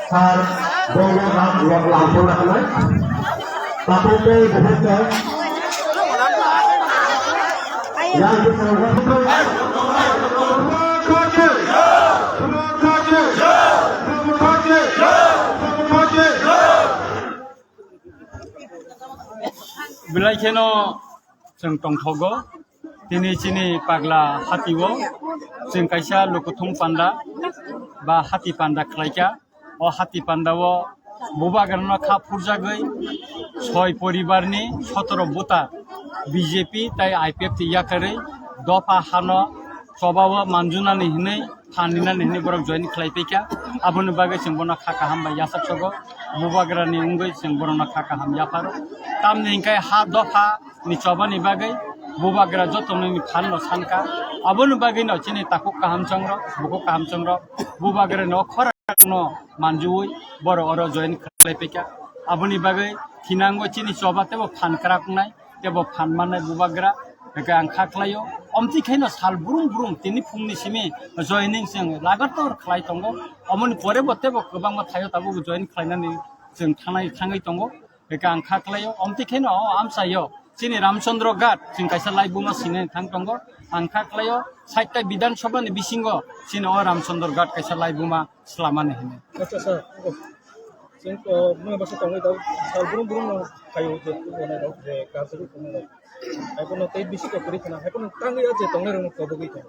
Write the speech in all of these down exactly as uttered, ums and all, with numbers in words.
Sir, Bongor Ram Lok Lampu Raknai. Tapu tei Bhupet tei. Yang Bhupet. Belai kheno chwng tongthogo. Tini chini pagla hatio chwng kaisa lukuthum panda ba hati panda khlaikha. O hati pandao bubagrano kha phurjagwi soi poribarni sotoro buta B J P tai I P F T yakarwi dopha hano chobao manjunani hinwi phan rinani hinwi borok join khlai paikha. Aboni bagwi chwng bono kha kaham bai yachak sogo. Bubagrani wngwi chwng borokno kha kaham yapharo. Tamni hinkhe ha dopha ni chobani bagwi bubagra jotonini phanno sankha. Aboni bagwino chini takhuk kaham chongrok, bukhuk kaham chongrok, bubagrani o khorakno manjui borok oro join khlai paikha. Aboni bagwi thinango chini choba teibo phan kwrak wngnai, teibo phan mannai bubagra. Hwnkhe ang kha khlaio, omtwi khaino sal brum brum tini phungni simi joining chwng lagator khlai tongo. Omoni pore bo teibo kwbangma thaio tabuk join khlainani chwng thanai thangwi tongo. Hwnkhe ang kha khlaio, omtwi khaino o amchaio chini Ramchandra Ghat chwng kaisa laibuma sinani thang tongo. Ang kha khlaio, sait ta Bidhan Sabha ni bisingo chini o Ramchandra Ghat kaisa laibuma swlamani hinwi. Acha sir, chwng to mwnai bwsa tongwi da sal brum brum no khaio je tongwi rok je kajagwi tongwi rok. Haiphano tei bisi kok kwrwi khna, haiphano tangwi o je tongnai rokno kobogwi tong.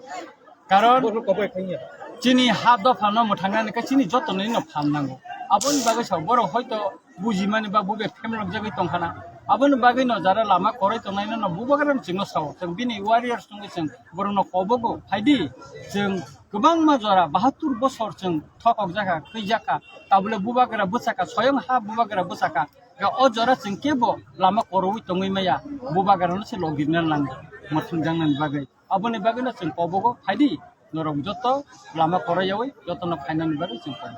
Karon borok koboi thangya. Chini ha dophano mwthangnani khe chini jotonino phan nango. Aboni bagwi sa borok hoito bujimani ba bubai phemlokjagwi tongkhana. Aboni bagwino jara lama kwrwi tongnaino no bubagrano chwngno sao. Chwng bini warriors wngwi chwng borokno kobogo. Phaidi chwng kwbangma jora bahattur bosor chwng thokokjakha, thwijakha. Tabule bubagra bwsakha, soyong ha bubagra bwsakha. Ga o jora chwng kebo lama kwrwi tongwi maya. Bubagrano se logirna nangdi mwthangjaknani bagwi. Aboni bagwino chwng kobogo phaidi, norok joto lama kwrwi yawi jotono phainani bagwi chwng kobo.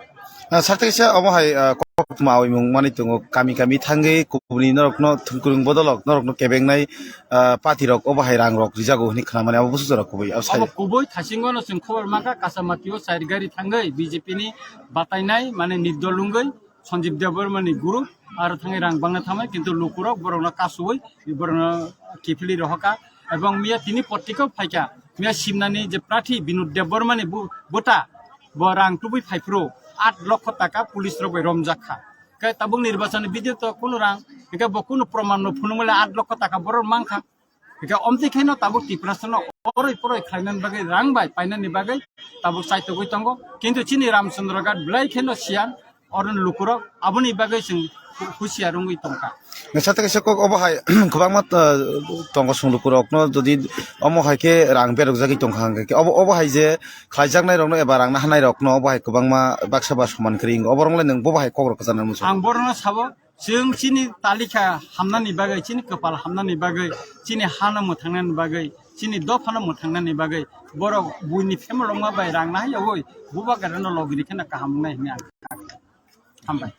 Ah, sarte kaisa omo hai, ah, koktma oimung manwi tongo, kami kami thangwi kubuni norokno thwngkwrwng bodolok norokno kebengnai, ah, party rok obo hai rang rok rijago hwnwi khwnamani abo busu jora kubui. Abo sai. Abo kubui thasingono chwng khobor mankha, Kasamatio chair gari thangwi B J P ni batainai mane nirdol wngwi Sanjib Debbarma ni group aro thangwi rang bangna thamai, kintu lukurok borokno kasui borokno kiphilwi rohorkha. Ebong miya tini potrika phaikha, miya simnani je prarthi Binod Debbarma ni bu-, bota bo rang tubui phaiphuru aat lokho taka police rok bai romjak kha. Khe tabuk nirbachon ni video to kunu rang, hingkhe bo kunu proman no phunukmale aat lokho taka borok mankha. Hingke omtwi khe no tabuk Tiprasa no oroi poroi khlainani bagwi rang bai painani bagwi tabuk chaitogwi tongo. Kintu chini Ramchandra Ghat belai khe no siyan, oro ni lukurok aboni bagwi chwng hu-, husiar wngwi tongkha. Sate kaisa kok obo hai kwbangma, uh, tongo chwng lukurok no jodi omo hai khe rang berok jagwi tongkha hwnkhe obo, obo hai je khlaijaknai rok no eba rang naharnai rok no obo hai kwbangma baksa ba soman kwrwi wngo, obo rok le nwng bobo hai kok rok kwcharnai muchung. Ang borok no sabo, chwng chini talikha hamnani bagwi, chini kwpal hamnani bagwi, chini hano mwthangnani bagwi, chini dophano mwthangnani bagwi, borok buini phemlokma bai rang nahai yawi bubagrano logiri kheno kaham wngnai hwnwi ang hambai.